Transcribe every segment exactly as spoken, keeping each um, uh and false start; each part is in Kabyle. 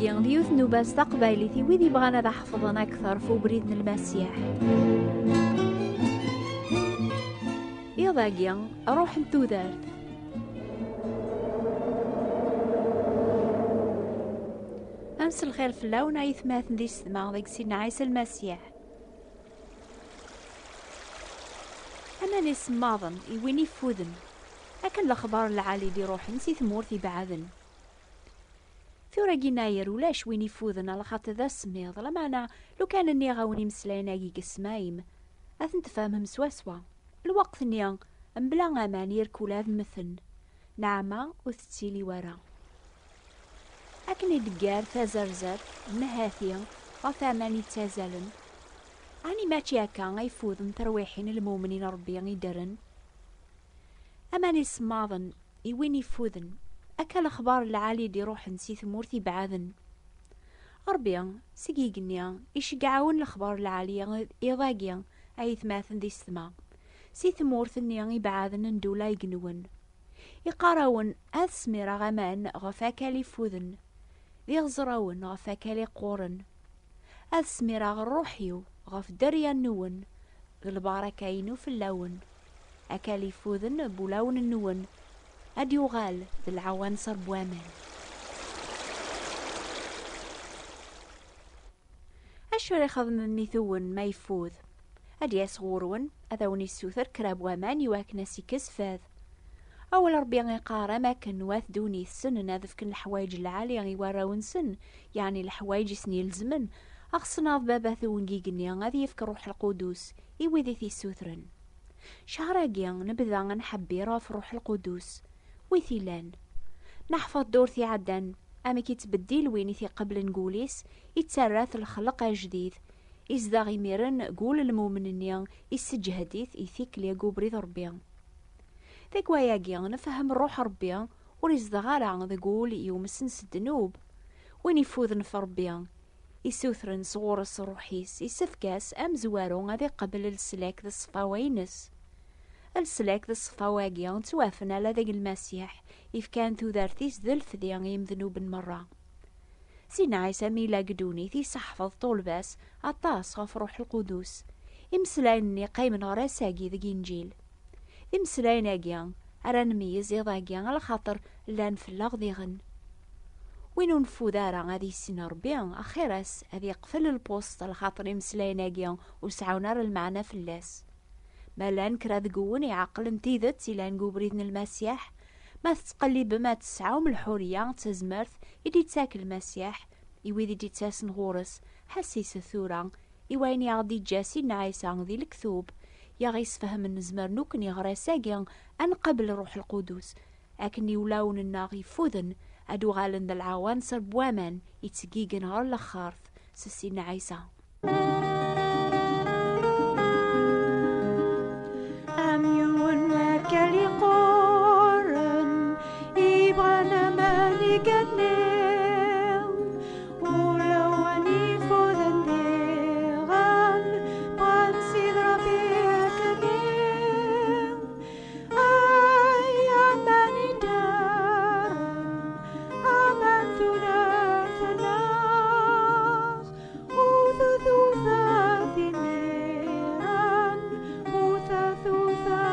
D yiwet n ubas taqbaylit i wid yebɣan ad ḥefḍen akteṛ f ubrid n Lmasiḥ. Iḍ-agi, ruḥ n tudert. Amselxir fell-awen, ay atmaten d yessetma deg Sidna Ɛisa Lmasiḥ. Aman isemmaḍen i win ifuden, akken lexbar n lɛali d-iruḥen si tmurt ibeɛden. Tura-gi nayer ulac win ifuden, alaxaṭer d asemmiḍ, lameɛna lukan nniɣ-awen imeslayen-agi deg ssmaim, ad ten-tfehmem swaswa. Lweqt-nni, mebla aman, irkul ad mmten. Neɛma ur tettili wara. Akken idegger tazerzert, nnhati, ɣef aman yettazalen, ɛni mačči akka ay fuden terwiḥin n lmumnin Ṛebbi iddren? Aman isemmaḍen i win ifuden, akka lexbar n lɛali d-iruḥen si tmurt ibeɛden. Ṛebbi, seg igenni, iceggeɛ-awen lexbar n lɛali iḍ-agi, ay atmaten d yessetma, si tmurt-nni ibeɛden n ddula igenwen. Iqqar-awen ad smireɣ aman ɣef akal ifuden, d iɣeẓrawen ɣef akal iqquren. Ad smireɣ ṛṛuḥ-iw ɣef dderya-nwen, d lbaraka-inu fell-awen. Akal ifuden n wulawen-nwen ad yuɣal d lɛawanser n waman. Acu ara ixedmen mmi-twen ma yeffud? Ad d-yas ɣur-wen, ad awen-issuter kra n waman i wakken ad s-ikkes fad. Awal Ṛebbi iqqar, am akken wat ddunit ssnen ad fken leḥwayeǧ lɛali i warraw-nsen, yeɛni leḥwayeǧ i sen-ilezmen, axṣen-aɣ d baba-twen n yigenni ad yefk Ṛṛuḥ Lqudus i wid i t-issutren. Ccher-agi, nebda ad nḥebbir ɣef Ṛṛuḥ Lqudus, wi t-ilan. Neḥfeḍ ddurt iɛeddan, amek ittbeddil win i t-iqeblen g wul-is, ittarra-t lexleq ajdid, izdeɣ imiren g wul n lmumen-nni, isseǧhed-it i tikli g ubrid Ṛebbi. Deg wayagi, nefhem Ṛṛuḥ Ṛebbi ur izdeɣ ara deg wul yumsen s ddnub. Win ifuden f Ṛebbi, isutren sɣur-s Ṛṛuḥ-is, isefk-as amezwaru ad iqebl leslak d ṣṣfawa-ines. Leslak d ṣṣfawa-agi ttwafen ala deg Lmasiḥ, ifkan tudert-is d lefdi i yimednuben merra. Sidna Ɛisa mi yella deg ddunit, yesseḥfeḍ ṭṭulba-s aṭas ɣef Ṛṛuḥ Lqudus. Imeslayen-nni qqimen ɣer ass-agi deg Inǧil. D imeslayen-agi ara nmeyyez iḍ-agi, alaxaṭer llan fell-aɣ diɣen. Win ur neffud ara ad yissin Ṛebbi, axir-as ad yeqfel lpust, alaxaṭer imeslayen-agi ur sɛun ara lmeɛna fell-as. Ma llan kra deg-wen iɛeqlen tidet ilan deg ubrid n Lmasiḥ, ma tettqellibem ad tesɛum lḥuriya d tazmert i d-ittak Lmasiḥ i wid i d-ittasen ɣur-s, ḥesset tura i wayen i aɣ-d-iǧǧa Sidna Ɛisa di lektub, i aɣ-isfehmen nezmer nekkni ɣer ass-agi ad nqabel Ṛṛuḥ Lqudus, akken i wulawen-nneɣ yeffuden ad uɣalen d lɛawanser n waman ittgigin ɣer lexxart s Sidna Ɛisa. Am yiwen wakal iqquren, ibɣan aman iganni, ulawen ifuden diɣen, bɣan Sidi Ṛebbi akkenni. Ay aman iddren, aman tudert-nneɣ, ur tuta imiren, ur tuta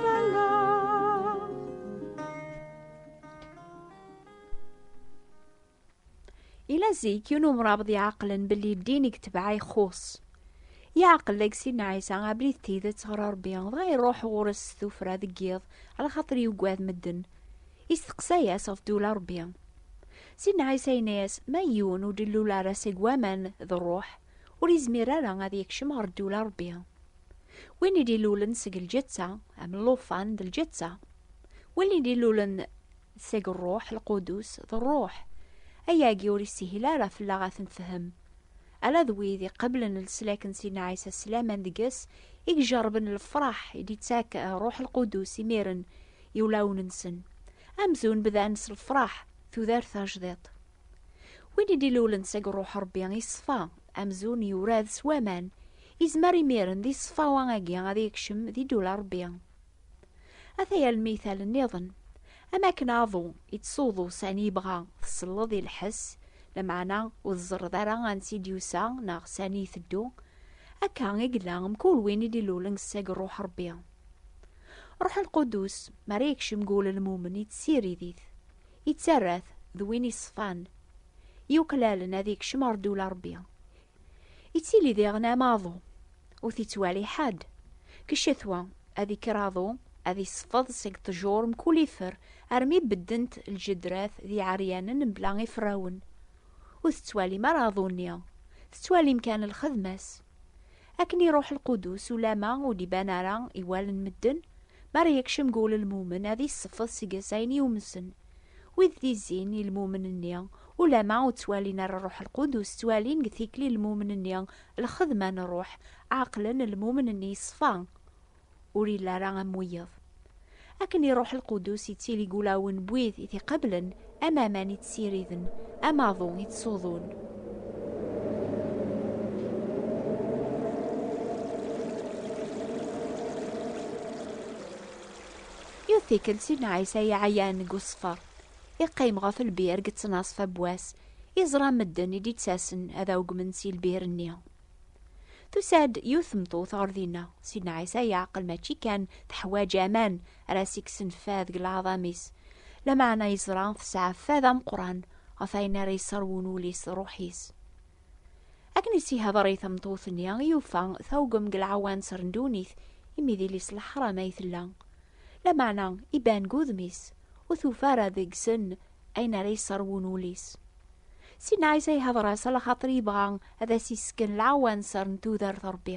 fell-aɣ. Ila zik yiwen umrabeḍ iɛeqlen belli ddin i yetbeɛ ixuṣ. Yeɛqel deg Sidna Ɛisa abrid d tidet ɣer Ṛebbi, dɣa iṛuḥ ɣur-s s tuffra deg yiḍ, alaxaṭer yugad medden. Isteqsa-yas ɣef ddula Ṛebbi. Sidna Ɛisa yenna-yas, ma yiwen ur d-ilul ara seg waman d ṛṛuḥ, ur izmir ara ad yekcem ɣer ddula Ṛebbi. Win i d-ilulen seg lǧetta, am llufan d lǧetta. Win i d-ilulen seg Ṛṛuḥ Lqudus d ṛṛuḥ. Ayagi ur ishil ara fell-aɣ ad t-nefhem. Ala d wid iqeblen leslak n Sidna Ɛisa s laman deg-s i ijerrben lefṛaḥ i d-ittak Ṛṛuḥ Lqudus imiren i wulawen-nsen. Amzun bdan s lefṛaḥ, tudert tajdiṭ. Win i d-ilulen seg Ṛṛuḥ Ṛebbi iṣfa, amzun yurad s waman, izmer imiren di ṣṣfawa-agi ad yekcem di ddula Ṛebbi. Ataya lmital nniḍen. Am akken aḍu ittsuḍu sani yebɣa, tselleḍ i lḥess, Lameɛna ur tẓerreḍ ara ansi d-yusa neɣ sani iteddu. Akka i yella mkul win i d-ilulen seg Ṛṛuḥ Ṛebbi. Ṛṛuḥ Lqudus, mi ara yekcem deg wul n lmumen, yettessirid-it, yettarra-t d win yeṣfan, yuklalen ad yekcem ɣer ddula Ṛebbi. Yettili diɣen am aḍu, ur t-ittwali ḥedd. Deg ccetwa, ad ikker aḍu, ad isfeḍ seg ṭṭjur mkul ifer, armi beddent lǧedrat d iɛeryanen mebla iferrawen. Ur tettwalim ara aḍu-nni, tettwalim kan lxedma-s. Akken iruḥ Lqudus, ulama ur d-iban ara i wallen n medden, mi ara yekcem deg wul n lmumen, ad isfeḍ seg-s ayen yumsen. Wid d-izzin i lmumen-nni, ulama ur ttwalin ara Ṛṛuḥ Lqudus, ttwalin deg tikli n lmumen-nni lxedma n Ṛṛuḥ, ɛeqlen lmumen-nni yeṣfa, ur yelli ara am wiyeḍ. Akken iruḥ Lqudus, yettili deg wulawen n wid i t-iqeblen, am aman i t-ssiriden, am aḍu i t-ttṣuḍun. Yiwet tikkelt, Sidna Ɛisa yeɛyan deg uṣeffer. Iqqim ɣef lbir deg ttnaṣfa n wass, iẓra medden i d-ittasen ad awgmen si lbir-nni. Tusa-d yiwet tmeṭṭut ɣer dinna. Sidna Ɛisa yeɛqel mačči kan teḥwaǧ aman ara s-ikksen fad deg leɛḍam-is, lameɛna yeẓra tesɛa fad ameqqran ɣef ayen ara yesserwun wul-is d ṛṛuḥ-is. Akken i s-ihder i tmeṭṭut-nni, yufa tawgem deg lɛawanser n ddunit, imi d ilis leḥram ay tella. Lameɛna iban deg wudem-is, ur tufi ara deg-sen ayen ara yesserwun wul-is. Sidna Ɛisa ihder-as, ala xaṭer yebɣa ad as-isken lɛawanser n tudert n Ṛebbi.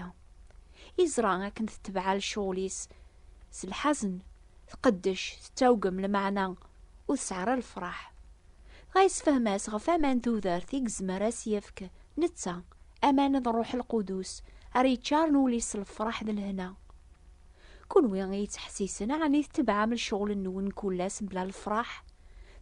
Iẓra akken tetbeɛ lecɣel-is s lḥazen, tqeddec, tettawgem, lameɛna ur tesɛi ara lefraḥ. Dɣa yessefhem-as ɣef aman n tudert i yezmer ad s-yefk netta, aman n Ṛṛuḥ Lqudus, ara yeččaren ul-is s lefraḥ d lehna. Kunwi i yettḥessisen, ɛni tetbeɛem lecɣel-nwen kul ass mebla lefraḥ?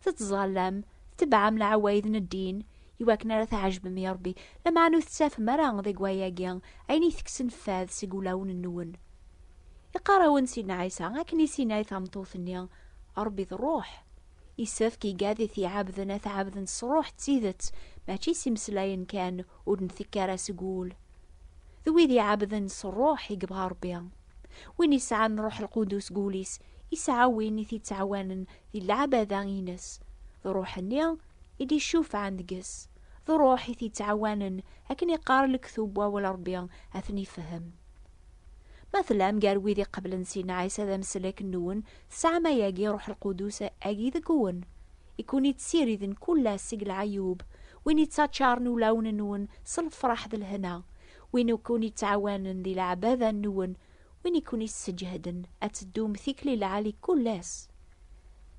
Tettẓallam, tetbeɛem leɛwayed n ddin, iwakken ara tɛejbem i Ṛebbi, lameɛna ur tettafem ara deg wayagi ayen itekksen fad seg ulawen-nwen. Iqqar-awen Sidna Ɛisa, akken i s-yenna i tameṭṭut-nni, Ṛebbi d ṛṛuḥ. Isefk igad i t-iɛabden ad t-ɛabden s ṛṛuḥ d tidet, mačči s imeslayen kan ur d-ntekk ara seg wul. D wid iɛabden s ṛṛuḥ i yebɣa Ṛebbi. Win isɛan Ṛṛuḥ Lqudus deg wul-is, isɛa win i t-ittɛawanen di leɛbada-ines. D ṛṛuḥ-nni i d-icufɛen deg-s. D ṛṛuḥ i t-ittɛawanen akken iqqar lektub wawal Ṛebbi ad ten-ifhem. Ma tellam gar wid iqeblen Sidna Ɛisa d ameslak-nwen, tesɛam ayagi Ṛuḥ Lqudus agi deg-wen. I kun-ittessiriden kul ass seg leɛyub, win ittaččaren ulawen-nwen s lefraḥ d lehna, win i kun-ittɛawanen di leɛbada-nwen, win i kun-isseǧhden ad teddum tikli lɛali kul ass.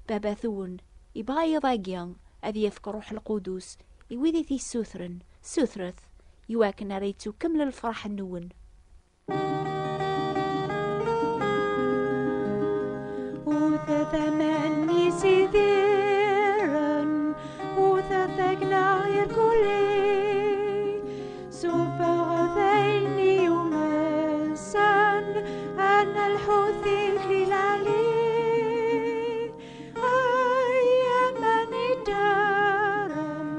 Baba-twen ibɣa yiḍ-agi ad yefk Ṛuḥ Lqudus i wid i t-issutren, sutret, iwakken ara yettukemmel lefraḥ-nwen. Utat aman isidiren, utat agna irkuli, suffɣet ayen i yumsen, ad nelḥu tikli lɛali. Ay aman iddaren,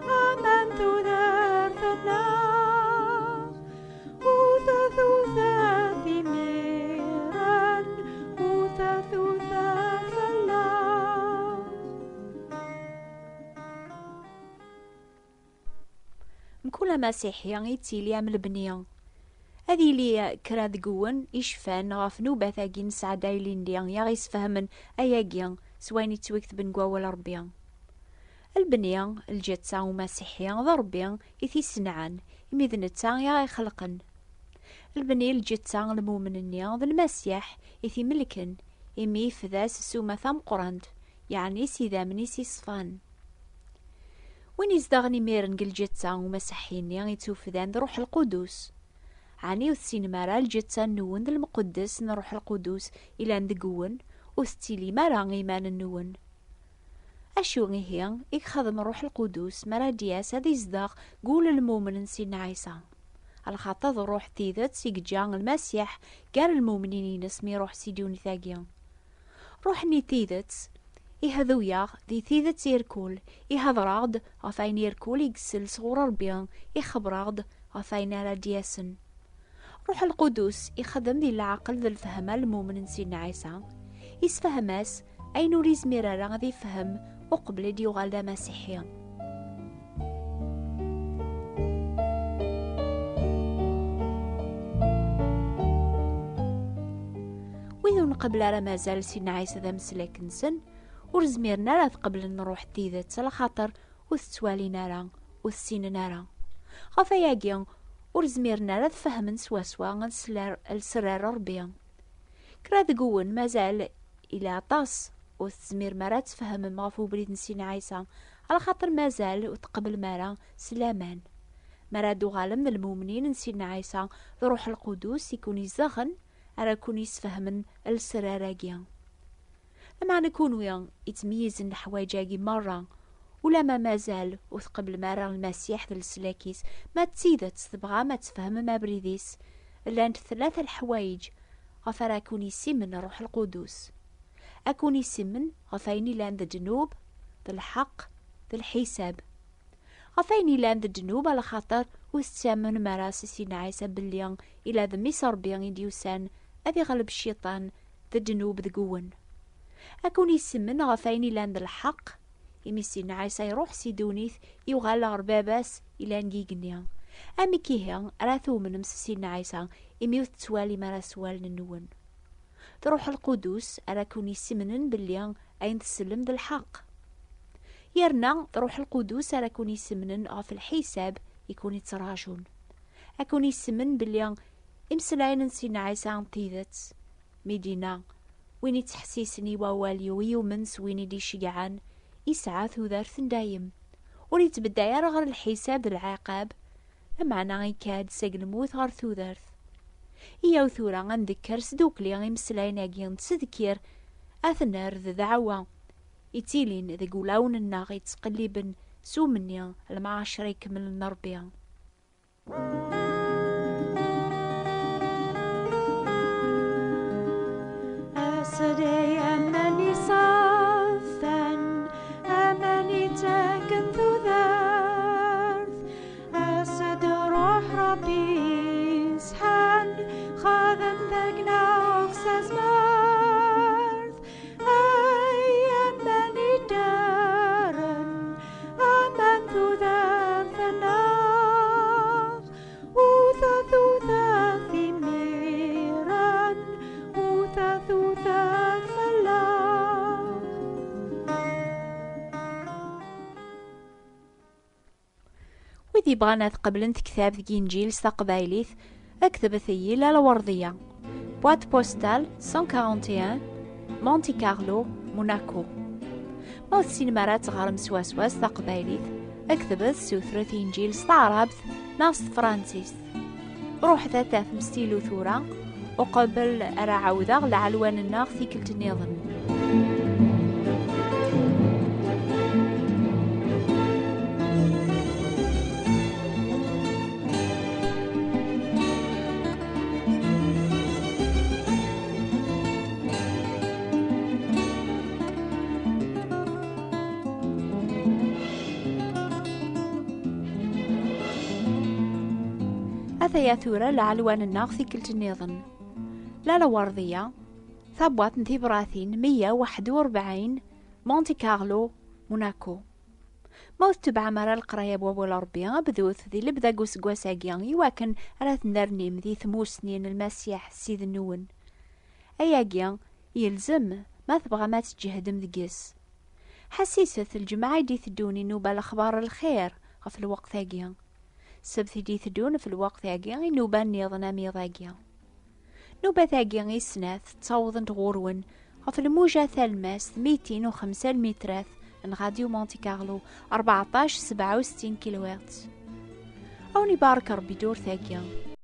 aman tudert-nneɣ, utat utat imiren, utat utat fell-aɣ. Mkul amasiḥi yettili am lebni. Ad yili kra deg-wen icfan ɣef nnubat-agi nesɛedda ilindi i aɣ-isfehmen ayagi s wayen yettwaketben deg wawal Ṛebbi. Lebni, lǧetta umasiḥi, d Ṛebbi i t-isenɛen, imi d netta i aɣ-ixelqen. Lebni, lǧetta n lmumen-nni, d Lmasiḥ i t-imelken, imi ifda s ssuma tameqqrant, yeɛni s idammen-is iṣfan. Win izedɣen imiren deg lǧetta umasiḥi-nni ittufdan d Ṛuḥ Lqudus. Ɛni ur tessinem ara lǧetta-nwen d lmuqeddes n Ṛuḥ Lqudus ilan deg-wen, ur tettilim ara iman-nwen? Acu ihi i ixdem Ṛuḥ Lqudus mi ara d-yas ad izdeɣ deg wul n lmumen n Sidna Ɛisa? Lxaṭer d Ṛuḥ n tidet i yeǧǧa Lmasiḥ gar lmumnin-ines mi iṛuḥ si ddunit-agi. Ṛuḥ-nni n tidet Ihdu-yaɣ di tidet irkul, ihedṛeɣ-d ɣef ayen irkul i yessel sɣur Ṛebbi, ixebber-aɣ-d ɣef ayen ara d-yasen. Ṛuḥ Lqudus ixdem di leɛqel d lfehma n lmumen n Sidna Ɛisa, isfehhem-as ayen ur izmir ara ad ifhem uqbel i d-yuɣal d amasiḥi. Wid ur nqebbel ara mazal Sidna Ɛisa d ameslak-nsen, ur zmiren ara ad qeblen ṛṛuḥ n tidet, alaxaṭer ur t-ttwalin ara, ur t-ssinen ara. Ɣef ayagi, ur zmiren ara ad fehmen swaswa lesrar, lesrar n Ṛebbi. Kra deg-wen mazal ila aṭas ur tezmirem ara ad tfehmem ɣef ubrid n Sidna Ɛisa, alaxaṭer mazal ur tqeblem ara s laman. Mi ara d-tuɣalem d lmumnin n Sidna Ɛisa, d Ṛuḥ Lqudus i ken-izedɣen, ara ken-isfehmen lesrar-agi. Lameɛna kunwi ittmeyyizen leḥwayeǧ-agi merra, ulamma mazal ur tqeblem ara Lmasiḥ d leslak-is, ma d tidet tebɣam ad tfehmem abrid-is, llant tlata leḥwayeǧ ɣef ara ken-issimen Ṛuḥ Lqudus. Ad ken-issimen ɣef ayen ilan d ddnub, d lḥeqq, d lḥisab. Ɣef ayen ilan d ddnub, alaxaṭer ur tettamnem ara s Sidna Ɛisa belli ila d Mmi-s Ṛebbi i d-yusan ad iɣleb cciṭan d ddnub deg-wen. Ad ken-issimen ɣef ayen ilan d lḥeqq, imi Sidna Ɛisa iṛuḥ si ddunit, yuɣal ɣer Baba-s ilan deg igenni. Amek ihi ara tumnem s Sidna Ɛisa, imi ur tettwalim ara s wallen-nwen? D Ṛuḥ Lqudus ara ken-issemnen belli ayen tsellem d lḥeqq. Yerna d Ṛuḥ Lqudus ara ken-issemnen ɣef lḥisab i ken-ittraǧun. Ad ken-issemnen belli imeslayen n Sidna Ɛisa n tidet, mi d-yenna: "Win ittḥessisen i wawal-iw, i yumen s win i d-iceggɛen, isɛa tudert n dayem. Ur ittbedday ara ɣer lḥisab d lɛiqab, lameɛna ikad seg lmut ɣer tudert." Iyyaw tura ad ndekker sdukli imeslayen-agi n ttedkir, ad t-nerr d ddeɛwa ittilin deg wulawen-nneɣ yettqelliben s umenni lemɛacra ikemlen n Ṛebbi. Ass-a day aman iṣeftan, aman ittaken tudert, ass-a d Ṛuḥ Ṛebbi iṣeḥḥan, xadem deg-neɣ s azmert. Ay aman iddaren, aman tudert-nneɣ, uta tudert imiren, uta tudert fell-aɣ. Wid yebɣan ad qeblen tektabt deg Inǧil s taqbaylit, ketbet-iyi Lalla Werdiya, boîte postale cent quarante et un, Monte Carlo, Monaco. Ma ur tessinem ara ad teɣrem swaswa s taqbaylit, ketbet, sutret Inǧil s taɛrabt neɣ s tefransist. Ruḥet ad tafem stilu tura, uqbel ara ɛawdeɣ lɛelwan-nneɣ tikkelt nniḍen. Ataya tura lɛelwan-nneɣ tikkelt nniḍen. Lalla Werdiya, tabwaṭ n tibratin meyya u waḥed u rebɛin, Monte Carlo, Monaco. Ma ur tettebɛem ara leqraya n wawal n Ṛebbi, bdut di lebda n useggas-agi iwakken ara tennernim di tmusni n Lmasiḥ Ssid-nwen. Ayagi yelzem ma tebɣam ad tǧehdem deg-s. Ḥassiset, lǧemɛa i d-iteddun i nnuba Lexbar n Lxir ɣef lweqt-agi. Ssebt i d-iteddun ɣef lweqt-agi i nnuba nniḍen am iḍ-agi. Nnubat-agi i snat ttawḍent ɣur-wen ɣef lmuja talemmast mitin u xemsa lmitrat n Radio Monte Carlo, rbeɛṭac sebɛa u settin kilohertz. A wen-ibarek Ṛebbi ddurt-agi.